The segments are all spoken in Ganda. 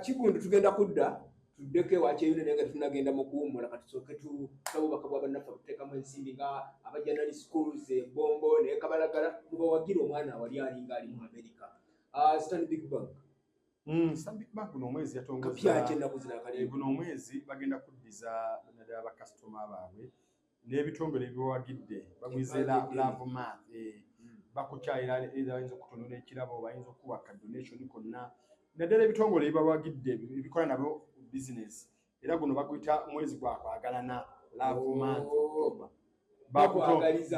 Kigundu, tugenda kudda tuddeko ewa Kyeyune, naye nga tetunagenda mu kuwummula, katusooke tusabe obubaka bwa bannaffe abuteekamu ensimbi nga aba journalist schools e Bombo naye Kabalagala, mubawagira omwana awali alinga ali mu America. Stanbic Bank. Stanbic Bank guno omwezi yatongoza kapyaki ennaku zino akalimu? Guno omwezi bagenda kuddiza naddala bakasitoma baabwe n'ebitongole ebiwagidde, bagwize Empangedde. Love Month. Bakukyayira either bayinza okutonera ekirabo, bayinza okuwa ka donation konna, naddala ebitongole ebibawagidde ebikola nabo business. Era guno baguyita mwezi gwa kwagalana, Love Month. Oh. Bakwagaliza.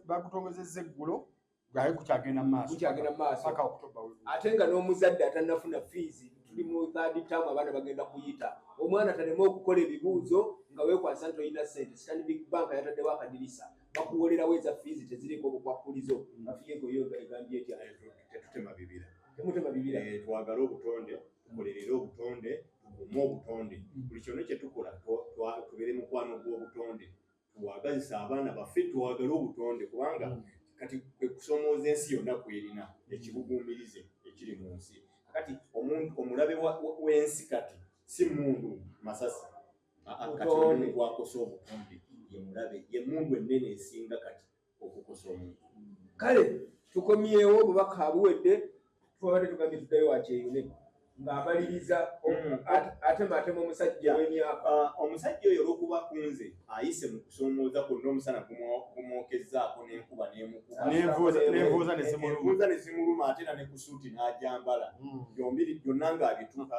Bagutongozezza eggulo, gaye kukyagenda mu maaso. Gukyagenda mu maaso. Paka Okutoba. Ate nga n'omuzadde atannafuna fees, tuli mu third term, abaana bagenda kuyita, omwana taleme okukola ebibuuzo nga weekwasa nti olina ssente. Stanbic Bank yataddewo akadirisa, bakuwolerawo eza fees, teziriiko obukwakkulizo. Afiego yo egambye etya? Tetutema bibira. Temutema bibira. Twagale obutonde, tukolerere obutonde, tukuume obutonde. Buli kyonna kye tukola tubeere mukwano gw'obutonde, tuwagazisa abaana baffe, twagale obutonde, kubanga kati kwe kusoomooza ensi yonna kwerina, ekibuguumirize ekiri mu nsi. Kati omuntu omulabe w'ensi kati si mundu masasi. Kati Butonde. omuntu akosa obutonde ye mulabe, ye mundu ennene esinga kati okukosa omuntu. Kale tukomyewo, obubaka buwedde. Twabadde tugambye tuddayo wa Kyeyune ng'amaliriza atemaatema omusajja w'emyaka. Omusajja oyo olw'okuba kunze ayise mu kusoomooza kwonna, omusana gumwokezzaako n'enkuba n'emukuba. N'envuuza ne zimuluma. Envuuza ne zimuluma, ate era ne ku suuti n'agyambala, byombi byonna ng'abituuka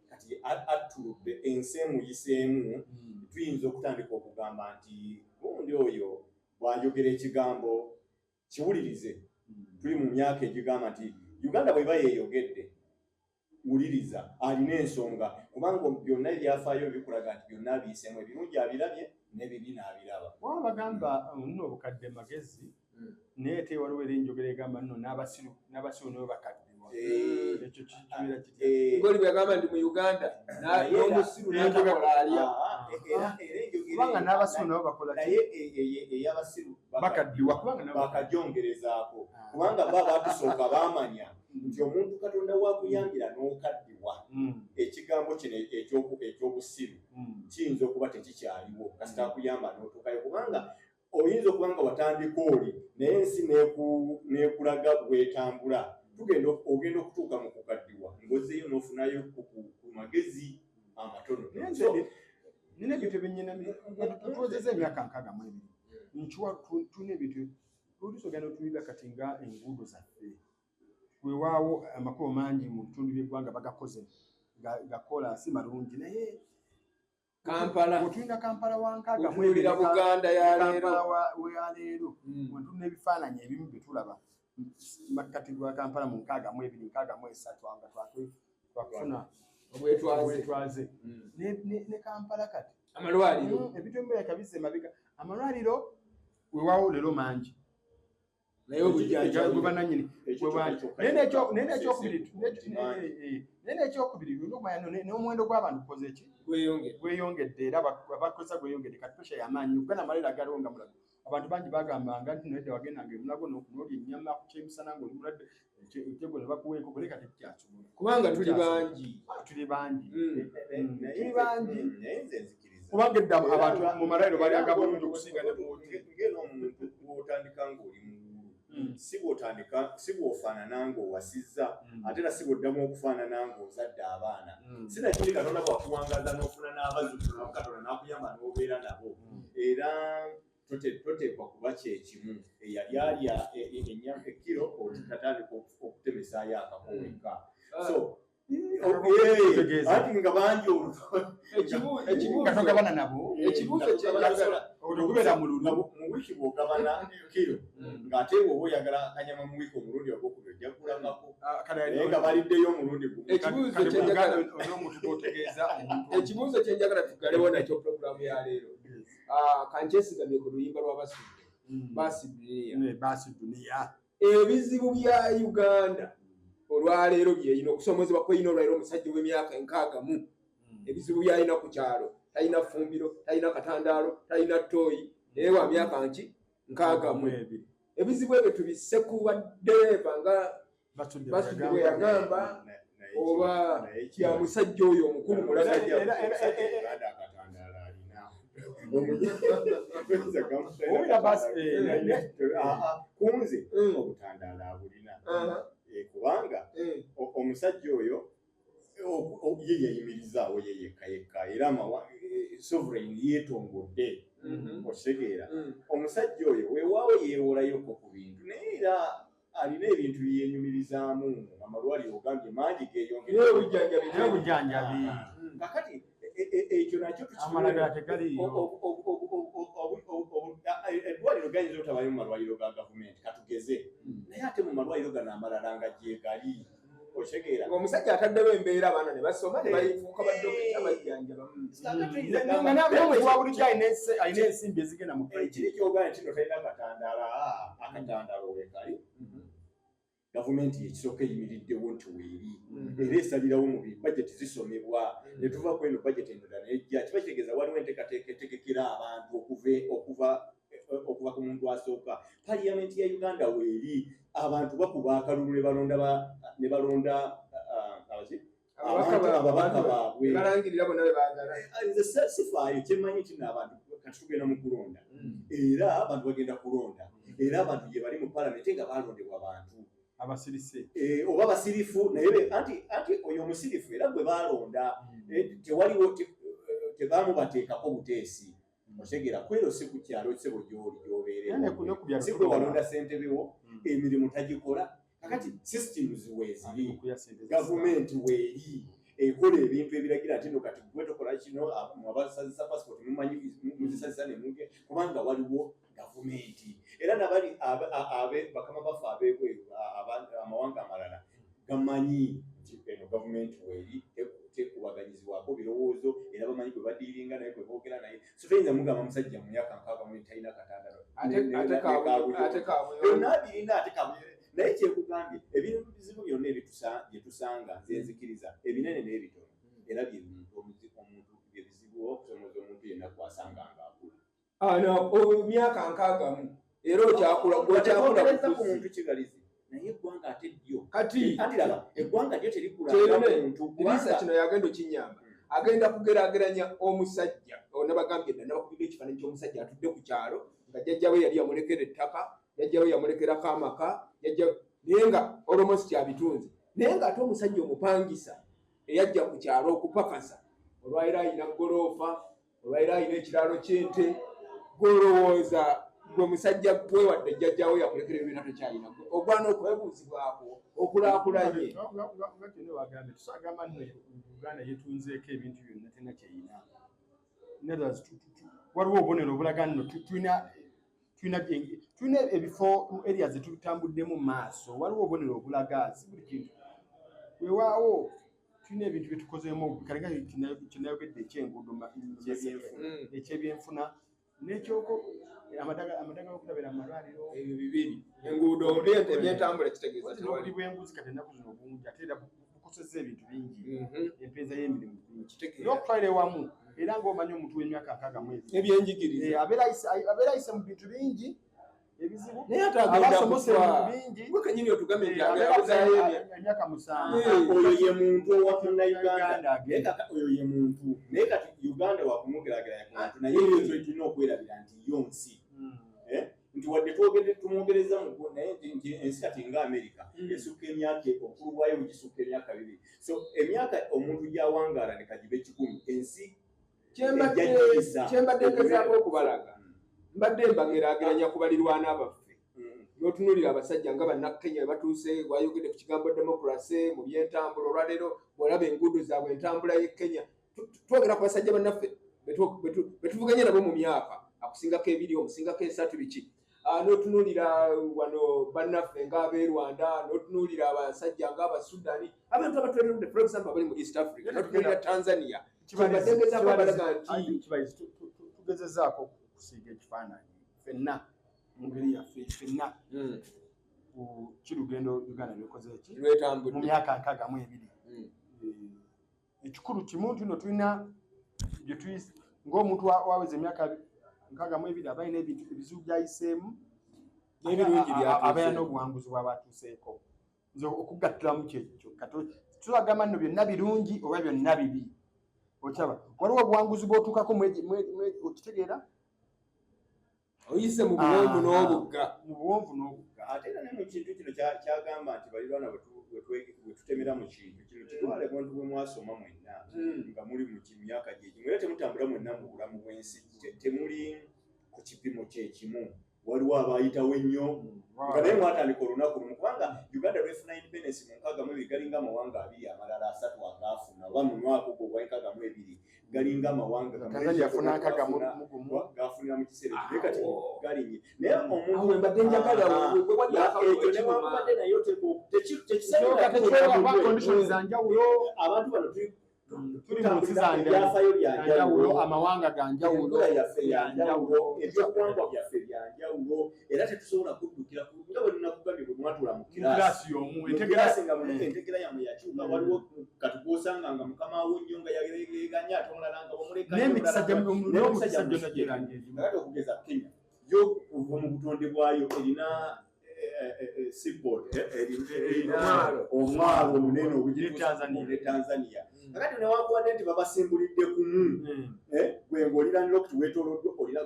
kati attuludde ensi emuyiseemu. Tuyinza okutandika okugamba nti gundi oyo bw'ayogera ekigambo kiwulirize. Tuli mu myaka egigamba nti Uganda bw'eba yeeyogedde, wuliriza, alina ensonga, kubanga byonna ebyafaayo bikulaga nti byonna abiyiseemu, ebirungi abirabye n'ebibi n'abiraba. Waba bagamba nno obukadde magezi, naye ate waliwo era enjogera egamba nno n'abasiru nibo bakaddibwa. Ekyo kibeera kitya? Ngoli bwe yagamba nti mu Uganda n'omusiru n'atakola alya. Era enjogera Kubanga n'abasiru nabo bakola ki? Naye ey'abasiru Bakaddiwa kubanga nabo bakagyongerezaako, kubanga ba batusooka baamanya nti omuntu Katonda wakuyambira n'okaddiwa, ekigambo kino eky'obusiru kiyinza okuba tekikyaliwo kasita akuyamba n'otuukayo, kubanga oyinza okuba nga watandika oli naye ensi n'ekulaga bwetambula. Tugenda ogenda okutuuka mu kukaddiwa ng'ozzeeyo n'ofunayo ku magezi amatono. Naye nze nina ebintu ebyenyinami. Tuwezezza emyaka 62, nkiwa tulina ebintu oluusi ogenda otunuulira kati nga enguudo zaffe. Weewaawo amakubo mangi mu bitundu by'eggwanga bagakoze ga koolaasi malungi, naye Kampala. Otulina Kampala wa 62. Otunuulira Buganda ya leero. Kampala wa leero, wetulina ebifaananyi ebimu bye tulaba makkati gwa Kampala mu 62, 63, nga twakufuna obwetwaze. Obwetwaze. Ne Kampala kati Amalwaliro. Ebintu ebimu birabika emabega. Amalwaliro weewaawo leero mangi, Naye obujjanjabi. gwe bannannyini Ekyo bwe bangi. kyokka Naye naye Kimanyi. naye n'ekyokubiri olina okumanya n'omuwendo gw'abantu gukoze ki? Gweyongera. Gweyongedde, era abakozesa gweyongedde. Kati pressure y'amaanyi. Uganda amalwaliro agaliwo nga Mulago, abantu bangi bagambanga nti nedda wagendanga emulago n'olya ennyama ku kyemisana ng'oli mulwadde, ekyogo ne bakuwa enkoko, naye kati tekyasobola. Kubanga tuli bangi. Ah, tuli bangi. Naye Tuli bangi. Naye nze nzikiriza Kubanga edda abantu mu malwaliro balyanga Era bulungi okusinga ne mu hoteri. Ng'era omuntu bw'otandika ng'oli muwulu, si bw'otandika, si bw'ofaanana ng'owasizza, ate era si bw'oddamu okufaanana ng'ozadde abaana. Sinakiri Katonda bw'akuwangaza n'ofuna n'abazzukulu nabo, Katonda n'akuyamba n'obeera nabo, era toteekwa kuba kyekimu eyali alya ennyama ekiro otatandika okutemesaayo akako wekka. So Tegeeza. anti nga bangi Ekibuuzo Nga togabana nabo. Ekibuuzo kyenjagala Olwo gubeera mululu. Nga mu wiiki bw'ogabana kiro, ng'ate bw'oba oyagala akanyama mu wiiki omulundi ogwokubiri ojja kugulangako, naye nga baliddeyo omulundi gumu. Ekibuuzo Kati kyenjagala n'omuntu gwotegeeza omuntu. Ekibuuzo kyenjagala tugalewo nakyo puroguramu ya leero. Kankyesigamye ku luyimba lw'Abasudde, Basi Dunia. Basi Dunia. Ebizibu bya Uganda olwaleero byeyina, okusomozebwa kweyina olwaleero, omusajja w'emyaka 60 mu, ebizibu byalina ku kyalo, talina ffumbiro, talina katandaalo, talina ttooyi, naye wa myaka nki? 62. 2. Ebizibu ebyo tubisse ku baddereeva nga Basudde Basudde bwe bwe yagamba. yagamba. Naye Oba ya musajja oyo omukulu mulaga. Uganda akatandaalo alina. Owulira basi, Kunze obutandaalo abulina. Kubanga omusajja oyo ye yeyimirizaawo ye yekka yekka, era sovereign yeetongodde, okitegeera? Omusajja oyo weewaawo yeewolayoko ku bintu, naye era alina ebintu byeyenyumirizaamu. Amalwaliro ogambye mangi geeyongera. N'obujjanjabi. N'obujjanjabi. Kakati ekyo nakyo Amalagala tegaliiyo. Eddwaliro gayinza obutabayo mu malwaliro ga gavumenti katugeze, naye ate mu malwaliro gano amalala nga gyegali, okitegeera? Ng'omusajja ataddewo embeera, abaana ne basoma ne bayifuuka badokita bajjanjaba. Nga n'omuntu wa bulijjo alina ensimbi ezigenda mu private. Kiri kyogamba nti no talina katandaalo, akatandaalo weekali. Gavumenti ekisooka eyimiriddewo nti weeri, era esalirawo mu bajeti zisomebwa ne tuva ku eno bajeti endala nejja. Kiba kitegeeza waliwo enteekateeka etegekera abantu okuva ku muntu asooka. Paliyamenti ya Uganda weeri, abantu bakuba akalulu ne balonda ne balonda abaki? Abantu ababaka baabwe. Balangirira bonna be baagala. Nze sifaayo, kyemmanyi nti nno abantu kati tugenda mu kulonda, era abantu bagenda kulonda, era abantu gye bali mu palamenti nga balondebwa bantu abasirise. Oba basirifu, naye anti oyo omusirifu era gwe balonda. Tewaliwo tebamubateekako buteesi, otegeera? Kwero si ku kyalo sebo gy'oli Era ne ku byalo gy'obeerera, si gwe tulonda. walonda ssentebe wo, emirimu tagikola. Kakati systems weeziri, Okuya ssente gavumenti weeri ekola ebintu ebiragira nti no kati gwe tokola kino, abasazisa passport mumanyi muzisazisa nemuge, kubanga waliwo gavumenti. Era nabali bakama baffe ab'ebweru, amawanga amalala gamanyi nti eno gavumenti weeri, tekubaganyizibwako birowoozo, era bamanyi gwe badiiringa naye, gwe boogera naye. So toyinza mugamba musajja mu myaka 60 mu talina katandalo. Ate ate kaabuyonjo. Byonna birina, ate kaabuyonjo. Naye kyekugambye, ebizibu byonna bye tusanga, nze nzikiriza ebinene n'ebitono, era bye bintu omuntu bye bizibu okusomooza omuntu yenna kwasanga ng'akula. Ano myaka 60 mu era okyakula, gweokyakula. Tetwogereza ku muntu kigalizi, naye eggwanga ate ddyo Kati anti laba eggwanga lyo terikula Kyeyone, muntu Dirisa kubanga kino yagenda okinyamba, agenda kugeraageranya omusajja nabagambye dda, nabakubidde ekifaananyi ky'omusajja atudde ku kyalo nga jjajjawe yali yamulekera ettaka, jjajjawe yamulekerako amaka, jjajja naye nga almost kyabitunze, naye ng'ate omusajja omupangisa eyajja ku kyalo okupakasa olwaliro alina goloofa, olwaliro alina ekiraalo ky'ente. Gwolowooza gwe musajja gwe wadde jjajjawe yakulekera ebibiina tokyalina, gwe ogwana okwebuuzibwako okulaakulanye. Nga kyonna wagambye, tusagamba nno Uganda yetunzeeko ebintu byonna, tena kyeyina. In others, waliwo obubonero obulaga nno tulina ebifo mu area zetutambuddemu mu maaso. Waliwo obubonero obulaga si buli kintu. Weewaawo tulina ebintu byetukozeemu kale nga kyenayogedde ekyenguudo ekyebyenfuna n'ekyoko amadagala okulabira mu malwaliro. Ebyo bibiri, enguudo mbi, ebyentambula kitegeeza tewali. N'obuli bw'enguzi kati ennaku zino bungi, ate era bukosezza ebintu bingi, empeeza y'emirimu mingi. Kitegeera. N'okutwalira ewamu, era ng'omanyi omuntu w'emyaka 62 Ebyenjigiriza. Abeera ayise mu bintu bingi ebizibu, Naye ate agenda abasomesa kufa. ebintu bingi. Gwe kenyini otugambye nti Abeera abuzayo emyaka 7. Oyo ye muntu owa munnayuganda. Uganda Naye agenda. kaka oyo ye muntu, naye kati Uganda wakumugeraageranya ku bantu, naye ebyo tulina okwerabira nti yo nsi. Eh? Nti wadde twogedde tumwogereza mu naye nti ensi kati nga Amerika esukka emyaka, obukulu bwayo bugisukka emyaka 2, so emyaka omuntu gy'awangaala ne kagibe 100, ensi ejja Kyembadde ngezaako okubalaga, mbadde mbageraageranya ku balirwana baffe. N'otunuulira abasajja nga bannakenya bwe batuuse, wayogedde ku kigambo democracy mu byentambula. Olwaleero bw'olaba enguudo zaabwe, entambula y'e Kenya, twogera ku basajja bannaffe betuvuganya nabo mu myaka, akusingako 2, omusingako 3, biki. N'otunuulira wano bannaffe ng'ab'e Rwanda, n'otunuulira abasajja ng'Abasudani, abantu abatwetolodde, for example abali mu East Africa, n'otunuulira Tanzania. Kyembadde ngezaako okubalaga nti Kibalizi, tugezezaako okusiiga ekifaananyi ffenna mu ngeri yaffe ffenna ku kirugendo Uganda lwekoze ki mu lwetambudde myaka 62. Ekikulu kimu nti no tulina bye tuyise ng'omuntu waweza emyaka 62 aba alina ebintu ebizibu by'ayiseemu N'ebirungi by'atuuseeko. Abeera n'obuwanguzi bw'aba atuuseeko. Nze okugattiramu kyekyo. Kati Tulagamba nno byonna birungi oba byonna bibi. Okyaba waliwo obuwanguzi bw'otuukako okitegeera? Oyise mu buwonvu n'obugga. Mu buwonvu n'obugga. Ate era ne mu kintu kino kyagamba nti balirwana bwe tutemera mu kintu kino kitwale abantu bwe mwasoma mwenna nga muli mu myaka gyegimu era temutambula mwenna mu bulamu bw'ensi, temuli ku kipimo kyekimu. Waliwo abayitawo ennyo nga naye mwatandika olunaku lumu, kubanga Uganda lwefuna independence mu 62 galinga amawanga 2 amalala 3 agaafuna, oba mu mwaka ogwo ogwa 62 galinga amawanga gafunira mu kiseera ekyo, naye kati galinye. Naye omuntu mbadde njagala ekyo newankubadde naye abantu bano tuli mu nsi za njawulo, njawulo, amawanga ga njawulo, yaffe ya njawulo, ebyokuwangwa byaffe bya njawulo, era tetusobola kuddukira nga bwe nnakugambye bwe mwatuula mu kiraasi y'omu entegera yammwe yakyuka. Waliwo kati gw'osanga nga mukama wo nnyo nga yaleganya, ate omulala nga bamuleka n'emikisa gyonna gyonna. Kakati okugeza Kenya yo kuva mu butonde bwayo erina seaport, erina omwalo omunene ogugituusa Tanzania. Kakati newankubadde nti babasimbulidde kumu, gwe ng'olina locked weetooloddwa, olina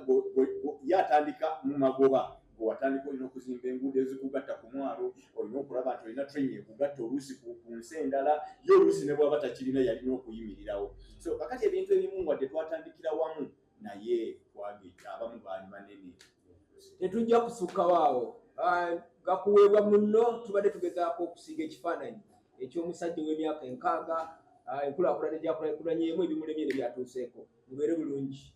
ye atandika mu magoba, gwe watandika olina okuzimba enguudo ezikugatta ku mwalo, olina okulaba nti olina train ekugatta oluusi ku nsi endala, ye oluusi ne bw'aba takirina yalina okuyimirirawo. So kakati ebintu ebimu wadde twatandikira wamu naye twagejja, abamu baali banene. Tetujja kusukkawo awo, gakuweebwa munno. Tubadde tugezaako okusiiga ekifaananyi eky'omusajja ow'emyaka 60, enkulaakulana gyakulaakulanyemu, ebimulemye ne byatuuseeko. Mubeere bulungi.